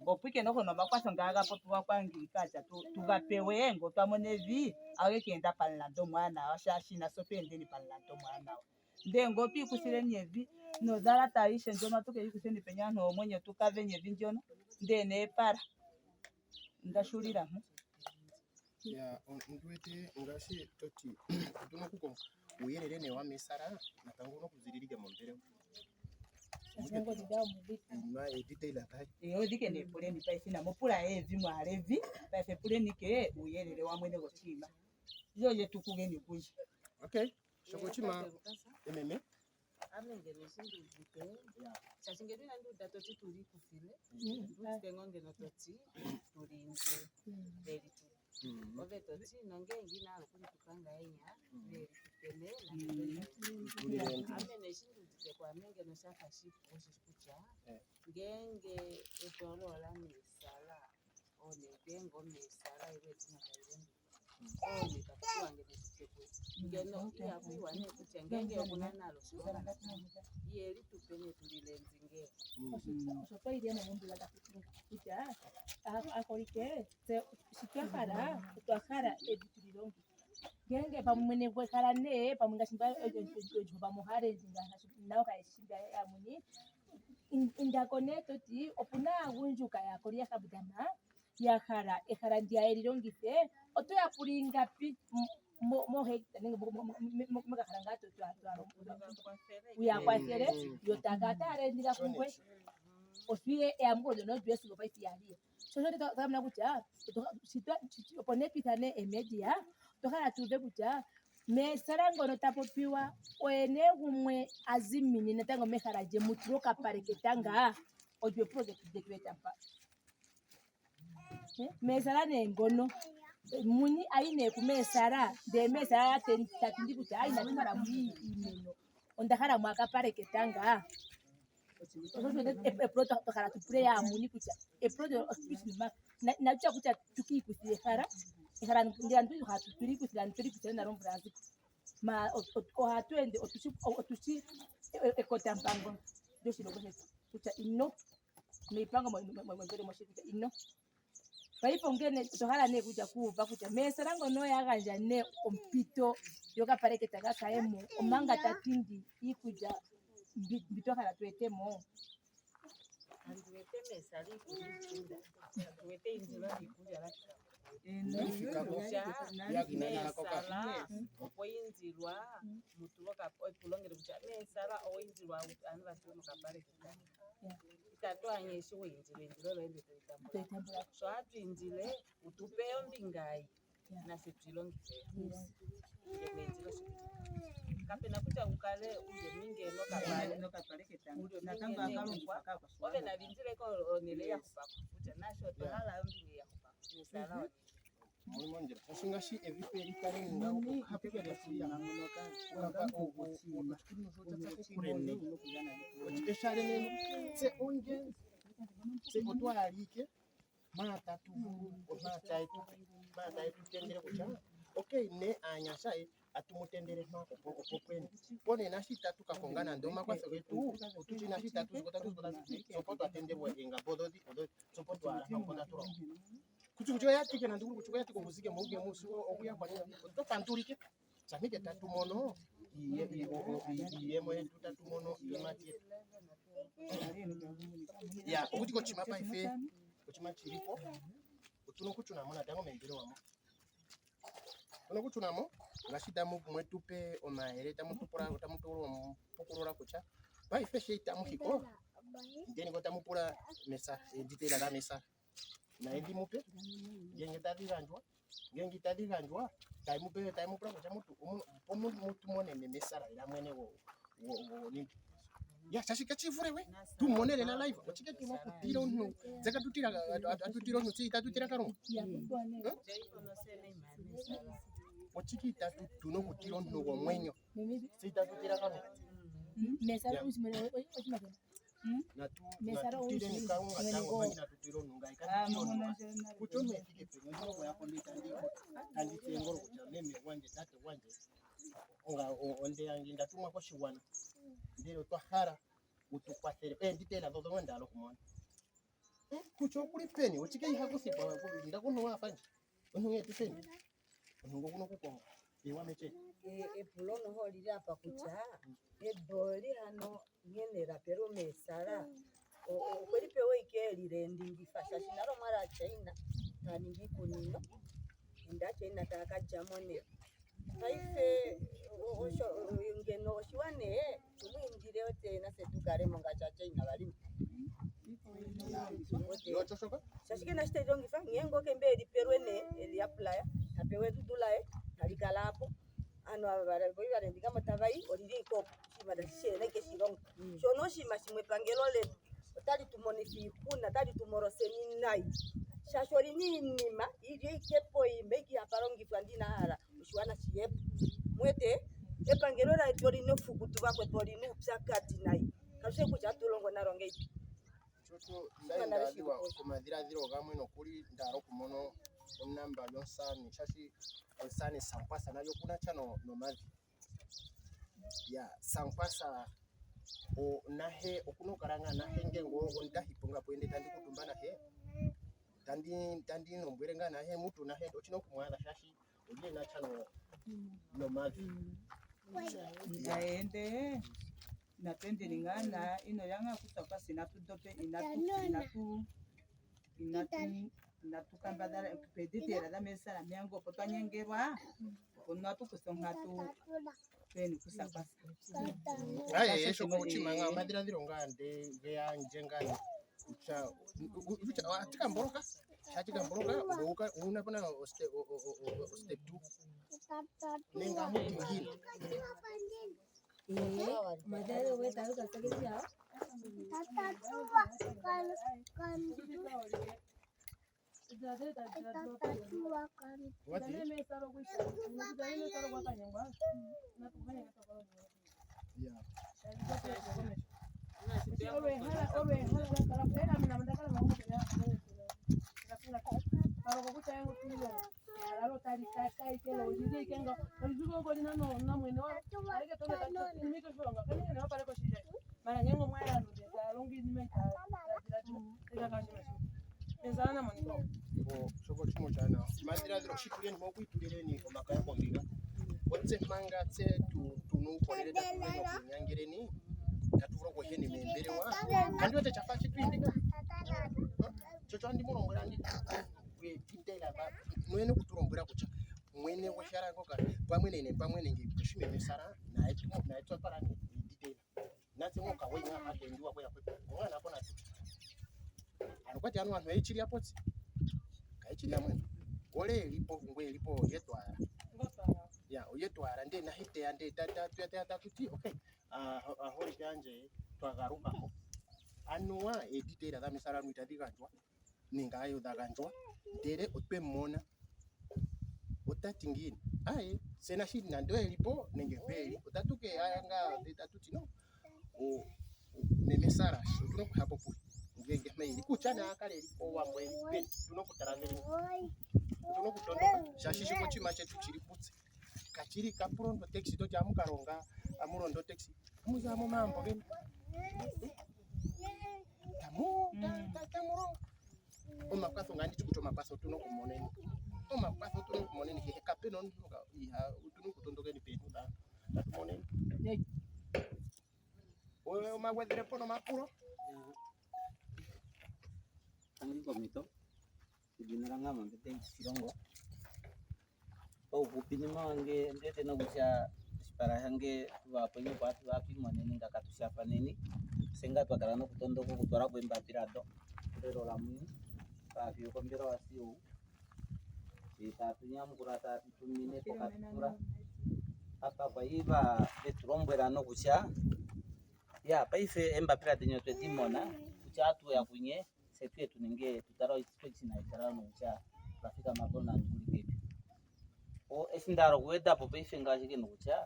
Opo ike noho nomakwatho nga ga popiwa kwaNgilikaatya tu ga pewe ngo twa mono evi age ke enda pamulandu omwaanawa shaashi natse otwe endeni pamulandu omwaanawa. Ndee ngo otwi ikuthileni evi nodhalate ayishe ndjono atu keyi kutheni peni aantu oomwenyo tu kaveni evi ndyono ndee neepala. Nda shulila mpo. Ya, ondi wete ngaashi to ti otu na okukonga uuyelele nee wamesala natango owuna okuzilila ike mombelewa. Ee, odhike nee puleni paife inamu pula eevi mwahala evi paife puleni ke uuyelele wamwene goshinima jo je tu kugeni kuye. Okay. Shoko chima ememe. Ame ngeno eshi ndi udite shaashi ngeno inandi uda to ti tu likuthile ondi udite ngoo ngeno to ti tu lindile ve li tu ove to ti nongeenge ina hala okulitupa ngahenya ve li tu pene nafye twe li ame nee eshi ndi udite kwaame ngeno shafa shipu osheshi kutya ngeenge etoolo ola meesala oonee ngeenge omeesala ile edina tali longifwa Osho twa yile mo mombuga taku ti kutya aaholike tse shi twa hala otwa hala evi tu li longithe. Ngeenge pamwe mwene gwehala nee pamwe ngaashi mba oondjuhwa pamwe oha lende ngaashi nayo kaye shi mba yamuni indako nee toti opuna aagundjuka yaakoli yaKabudama ya hala ehala ndiya ye li longithe, oto ya pula ingapi mohecta nenge mokahala ngaa wu ya kwathele yo taya kala taya lendila kungoye. Osho eyamukulo ndyono olyo sigo opaife ihali ya. Sho osho twa mona kutya opo nee tu ithane eemedia, otwa hala tu uve kutya Meesala ngono ta popiwa oye nee gumwe a zimine natango mehala lye mu tulwe okapale ketanga, olyo epulo lyetu eta mpa. Meesala nee ngono muni ayi nee kumeesala ndee meesala ta tindi kutya ayi inandi hala mo iimeno onda hala mo akapale ketanga. Epulo twa hala tu pule yaamuni kutya epulo ndyono oshinima inatu tya kutya tu kiikuthile ehala, ehala ngele aantu hatu li ikuthile twe li ikuthile nale omvula ya ziko. Ma ohatu ende otushi ekotampango lyoshilongo shetu kutya ino miipango moshili kutya ino. Paife onkene otwa hala nee kutya kuuva kutya meesala ngono ya gandja nee ompito yokapaleke taka kaye mo omanga ta tindi iikulya mbi mbi twa hala tu ete mo. Andi wete meesala iikulya iitinda. Ndi wete indilwa iikulya la fika Ifikako. Kutya Ya meesala okwa indilwa mutulwe epulo ngele kutya meesala owa indilwa aantu va tule mokapaleke kani. Itatu anye eshi wa indilwa eindilo loye ndele toli tambula. Toyi tambula ko. Sho hatu indile utu pe ombinga ei nafye tuilongife. Ngeno eindilo osho lili. Kapena kutya ukale uli ominge nokapale. Nokapale ketango Uli natango ominge akalongithwa neengwa. kaakwashigwana. Ove nava indileko onhele ya xupako kutya nasho otwa hala ombinga ya xupako meesala onene. Muli mondjila. Shaashi ngaashi evi pe li kale ngawo okape eshala nene tse onge tse otwa alike maa tatu vulu maa taye tu maa taye tu tendele kutya okay ne aanyasha ye atu mu tendele mpaka opo opo pwene po nena shi tatu ka konga nande omakwatho getu otushi nashi tatu ziko tatu ziko tatu tse opo twa tendelwa oongamba odhodhi odhodhi tse opo twala mpa mpoka tatu longo kutya kutya oyatike nande kutya oyatike okuzike muuke muusiku okuya kwanina oto pandulike shamike tatu mono iiyemo yetu tatu mono iiyimati yetu ya okuti kochima paife kochima chilipo otuna okuchuna mo natango meembelewa mo otuna okuchuna mo ngaashi tamu mwetu pe omayele tamu tu pula tamu tu pukulula kutya paife she itamu hiko ndeni ko tamu pula mesa editela la mesa naye dhi mu pe ngenge tadhi gandjwa ngenge itadhi gandjwa taye mu pe taye mu pula kutya mutu opo mutu monene mesala lela mwene go go nini ya shaashi kachivule we tumone lela live ochike tuna okutila omuntu tse katutila atutila omuntu tse itatutila Kalunga Ya kutwa nee. ochike itatu tuna okutila omuntu gomwenyo tse itatutila Kalunga Meesala usimene ochimakena. natu Mesala natutileni oushi Kalunga mwene tango go- manga inatutila omuntu ngaye katutila omuntu kutya omuntu ethike peni ondina okuya ko ndee tandi tandi tsu engolo kutya meme gwandje tate gwandje onga ondeya ngi ndatumwa koshigwana ndele otwa hala utu kwathele eenditela dho dhomwe ndahala okumona kutya okuli peni ochike ihakuthikwa ndakunhu wafandje omuntu ngetu peni omuntu ngo kuna okukonga ewa meche Epulo noho olili apa kutya edu oli hano nghene la pelwe meesala okweli pewa ike eli leendingifa shaashi nale omwali aChina taa ningi iikunino ende aChina taa kadjamo nee. Paife osho ngeno oshiwa nee tumwiindile otse nafye tukalemo ngaashi aChina valimo. Yocho shoka Shaashi kena eshi teli longifa ngeenge okembe eli pelwe nee eli apply tapewa edudu laye tali kala apo. Ovanhu ava valendingamo tavayi olili ashike opo oshinima tashi shena ike shilonga. Shono oshinima shimwe epangelo letu otali tu monifa oixuna otali tu moloseni nai shaashi olina oinima ili ashike poima ashike ihapa longifwa ndee inahala oshiwana shiyepo. Muwete epangelo letu olina ofukutu vakwetu olina oupyakadi nai katushi kutya ohatu longo nalo ngahelipi. Shoto ndali ndaadhiwa komadhiladhilo gamwe nokuli ndahala okumono onamba yomusane shaashi omusane Sankwasa naye okuna sha nomavi ya Sankwasa nahe okuna okukala ngaa nahe ngenge ondahipo ngapo ende tandi kutumba nahe tandi tandi lombwele ngaa nahe mutu nahe ochina okumwaadha shaashi oli ena sha nomavi. Naende natwendeni ngaa na inoya ngaa kuSakwasa inatu dope inatu inatu inatu inatu kambadhala peditela dha meesala meya opo twa nyengelwa opo natu kutha onkatu tuyeni kuSakwasa. Aye shoka ochima ngaa omadhiladhilo ngaa nde geyandje ngaa kutya kutya atikamboloka shatikamboloka una pona step 2 nenga muti ngini Omadhiladhilo goye taga ka tya wati oshinima oshaanawa. Omadhiladhilo shi tuleni mo okwiitulileni omakaya kombiga. Otse manga tse tu tuna uukolele tatu vulu okwiinyangeleni tatu vulu okuheni meembelewa. Kandi wete chafa shi twiindika. Chocho andi mu lombwela ndi detail ba mwene kutulombwela kutya mwene gwehala ngoka pamwe nene pamwe nenge oshimeme sara naye naye twatwala ne detail. Natse ngoka wenga atendiwa kweya kwetu. Ngona kona tu. Ano kwati anu anhu eichilya potsi. Kaichilya mwene. Ole elipo ngwe elipo yetwala. Ya oyetwala nde nahiteya nde tata tuyata tatuti okay. Aholike anje twagarukako. Anuwa edetail dha misala anu itadhi gandjwa nenge ayo dha gandjwa ndele otwe mona otati ngiini aye sena shi nando elipo nenge mpeli otatu ke aya nga tatu ti no o meme Sara otuna okuya po puye ngenge mpeli kutya na akale eli owambo eli peni otuna okutala veli otuna okutondoka shaashi shiko oshinima shetu chili putse kachili kapulondo taxi toti amukalonga amulondo taxi amuza momambo geni tamu tamulongo omakwatho nga nditi kutya omakwatho otuna okumoneni omakwatho otuna okumoneni kehe kapena omuntu iha otuna okutondokeni peenhu dhaantu tatu moneni omagwedhelepo nomapulo. Tangi komito edina lange ame David Shilongo. Paufupi nima wange ndiwete nokutya oshipala shange vapwenye opo atu imonene nga katushafaneni fye nga twakala nokutondoka okutwala po eembapila do elelo lamuni paafiyo kombelewa siu tatu nyamukula tatu tumine pokatutura apa kwali vetu lombwela nokutya ya paife eembapila deni otwe di mona kutya atuya kunye fye tuye tuninge tutale oshina etalalo nokutya twafikama po nani kuli pepi. Eshi ndahala okuwedapo paife ngaashi ke nokutya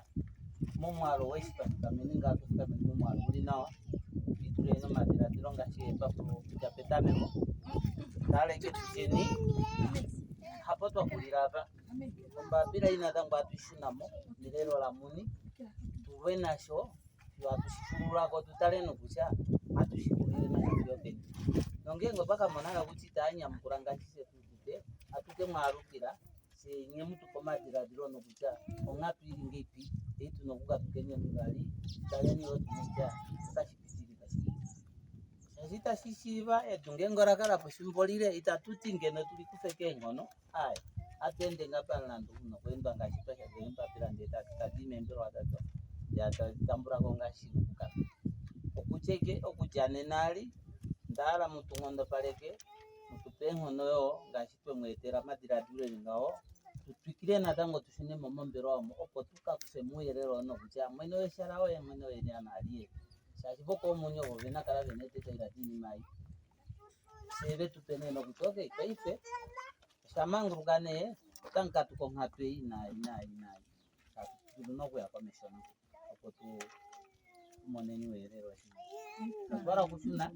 momwaalu weshi twafikameni nga tufikameni momwaalu uli nawa ituleni omadhiladhilo ngaashi twapu kutya petameko ndaleke tutyeni hapo twakulila apa ombapila ina natango atuishunamo melelo lamuni tuve nasho fiyo atushifululako tutale nokutya atushifulile nasho fiyo peni. Nongenge otwakamona kutya itanyamukula ngaashi fye tuudite atuke mwaalukila fye nye mutupe omadhiladhilo nokutya onghatu ili ngeipi ei tuna okukatukeni onivali taleni yo kutya otashi pitilila shike. Shaashi itashi shiiva edu ngenge ola kala po efimbo lile itatu ti ngeno tuli kufe keenghono aye atu ende nga pamulandu una okweendwa ngaashi twashanga eembapila ndee tadi meembelewa dado ndee tadi tambulako ngaashi shina okukala. Okutya ike okudja nena ali ndahala mutu nghondopaleke mutupe eenghono yoo ngaashi twemweetela omadiladilo eli ngaho tutwikile natango tushune mo mombelewa omo opo tuka kufe ouyelele oo nokutya mwene weshala oye mwene wene ana aliye shaashi vokoomuni ovo vena kala vena edetaila diinima ei fye vetupe nee nokutya okay paife oshamanguluka nee otamu katuka onghatu ei naai naai naai tuna okuya komesho opo tu moneni ouyelele washili. Otwa okushuna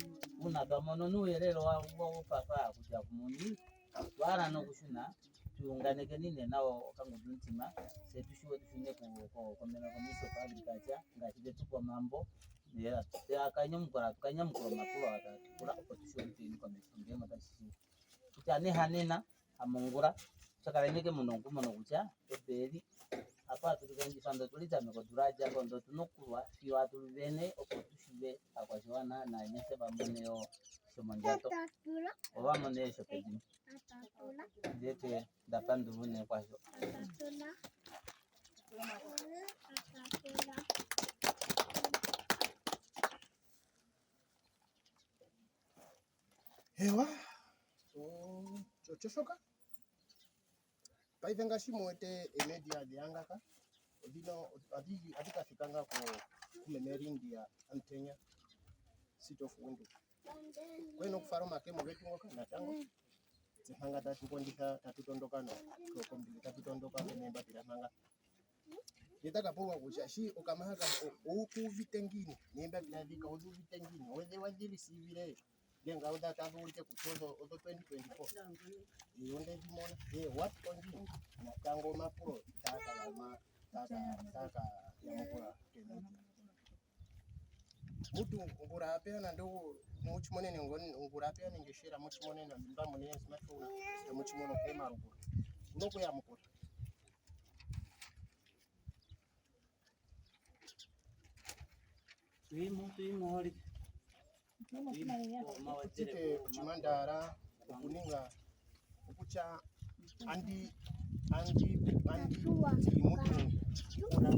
uuna twa mono nuuyelele wofafa kutya kumuni otwa hala nokushuna tuyunganekeni nee nawo okangudu mutima fye tushiwe tushune komino of agriculture ngaashi vetupa omambo akanyamukula tukanyamukula omapulo aa tatu pula opo tushiwe tuyeni komesho ngenge otashi shiiva. Kutya nee hanena hamongula shakaleni ike muna omukumo nokutya edu eli apa hatu likondjifa ndee otuli tameka odula yadjako ndee otuna okulwa fiyo hatu livene opo tushive ovakwashiwana naanyasha vamone yo shomondjato vo vamone yo shopedimo. Ndiwete ndapandula unene kwasho. Ewa osho shoka paife ngaashi mu wete emedia dhiyangaka odhino adhi ka fika ngaa kumeme Lindia Amutenya City of Windhoek kwene okufala omakemo getu ngoka natango tse manga tatu kondjitha tatu tondoka no tatu tondoka neembapila manga nitaka pulwa kutya shi okamahaka oukuuvite ngiini neembapila dhika odhuuvite ngiini wadhi receivile ngenge odha tadhi ulike kutya odho odho 2024 iyo ndedhi mona what ongiini natango omapulo itaka yamukula kemedia. Mutu ngura apeya nando muchimonene ngura apeya nenge shera muchimonene mba mune smartphone muchimono kemarugura unokuyamukura. Tuyimu holike. Chike kuchimandara okuninga okutya andi andi andi ti mutu ura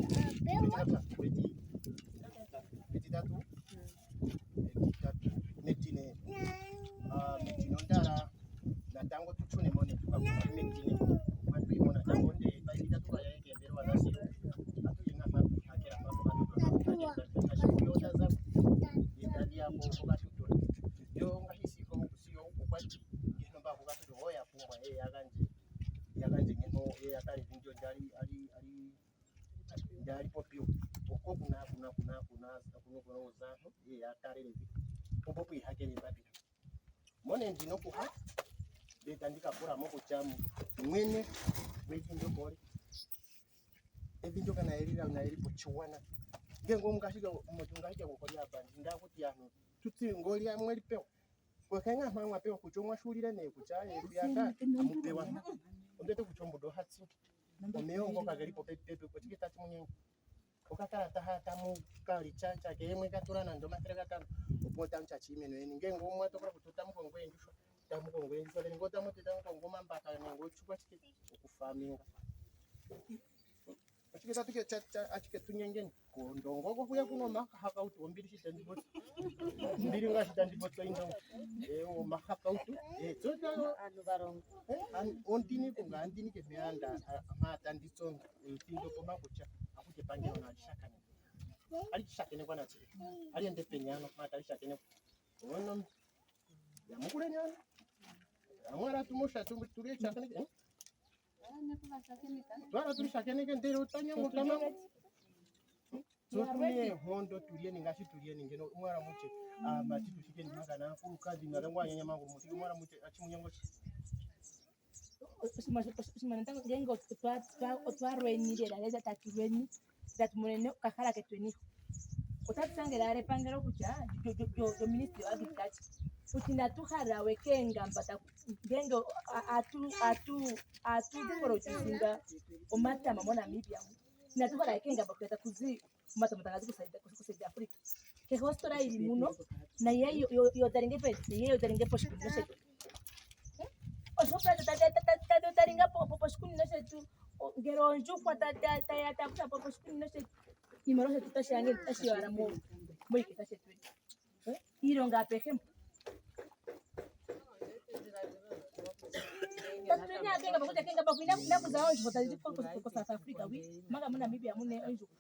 beti betitatu betitatu metine metine ondala natango tuchune mone tukakuna metine okwa natango nde paipita tukayayekembelewa nasio atuyinga mapihakela mapatutuashiotaza yetaliako okatutura yo ngashisiko siyo okwati ngeno mba kukatutura oya pumbwa ye yaganje yaganje ngeno ye yakale vinjo ndali ali ali ndali popiwa oko kuna kuna kuna kuna kuno kuno uzantu ye yatalele vi opo pwihakele mbapila mone ndino kuha ndeta ndikapuramo kutya mwene wevi ndokole evi ndoka naelira naelipo chiwana ngengo mungashika mutu ngashika kukolya bandi ndakuti ano tutsi ngolya mwelipewa kwekenga mwa pewa kucho mwashulira ne kucha yaka amupewa ondete kucho mbudo hatsi omeyo ngoka galipo pepe kuchikita chimunyengo okakala taha tamu kalichacha keemwe katura nando mathele gatano opo tamu chimeno eni ngengo mwatokora kuti tamukongo enjushwa tamukongo enjushwa then ngo tamuti tamukongo mambaka nengo chukwa chike okufaminga achike tuke cha achike tunyengeni kondongo kuya kuno makahakautu ombili shitandibotso mbili nga shitandibotso indongo ewo mahakautu e tsota Anhu varongo. ondini kunga andini ke meanda matanditsonga mtindo poma kucha akute pangelo na alishakane alishakene kwa nachike aliende penyano mata alishakene ono yamukule nyano amwara tumusha tulie chakane eh twara tulishakene ke ndere utanyango kama so tulie hondo tulie ningashi tulie ningeno mwara muche amati tushike nimaka na kulukazi nalangwa nyanya mangu muti mwara muche achimunyango Osima natango ngenge otwa lweni lela lela tatu lweni tatu monene okahala ketweni. Otatu shangele owala epangelo kutya lyoministry of agriculture kutya inatu hala we keengamba ngenge atu atu atu producinga omatama moNamibia mu. Inatu hala we keengamba kutya taku zi omatama taga zi kuSouth Africa. Kehe ositola yili muno naye yodalinge peni naye yodalinge poshikunino shetu. Oshoka tadalinga poshikunino shetu ngele ondjuhwa taya takutha po poshikunino shetu iimaliwa shetu otashi ya ngeli otashi ya owala moshiketha shetu. Iilonga apehe mpo. Tatuleni keengamba kutya keengamba inakuza oondjuhwa tadhi zi koSouth Africa wi omanga moNamibia muna oondjuhwa.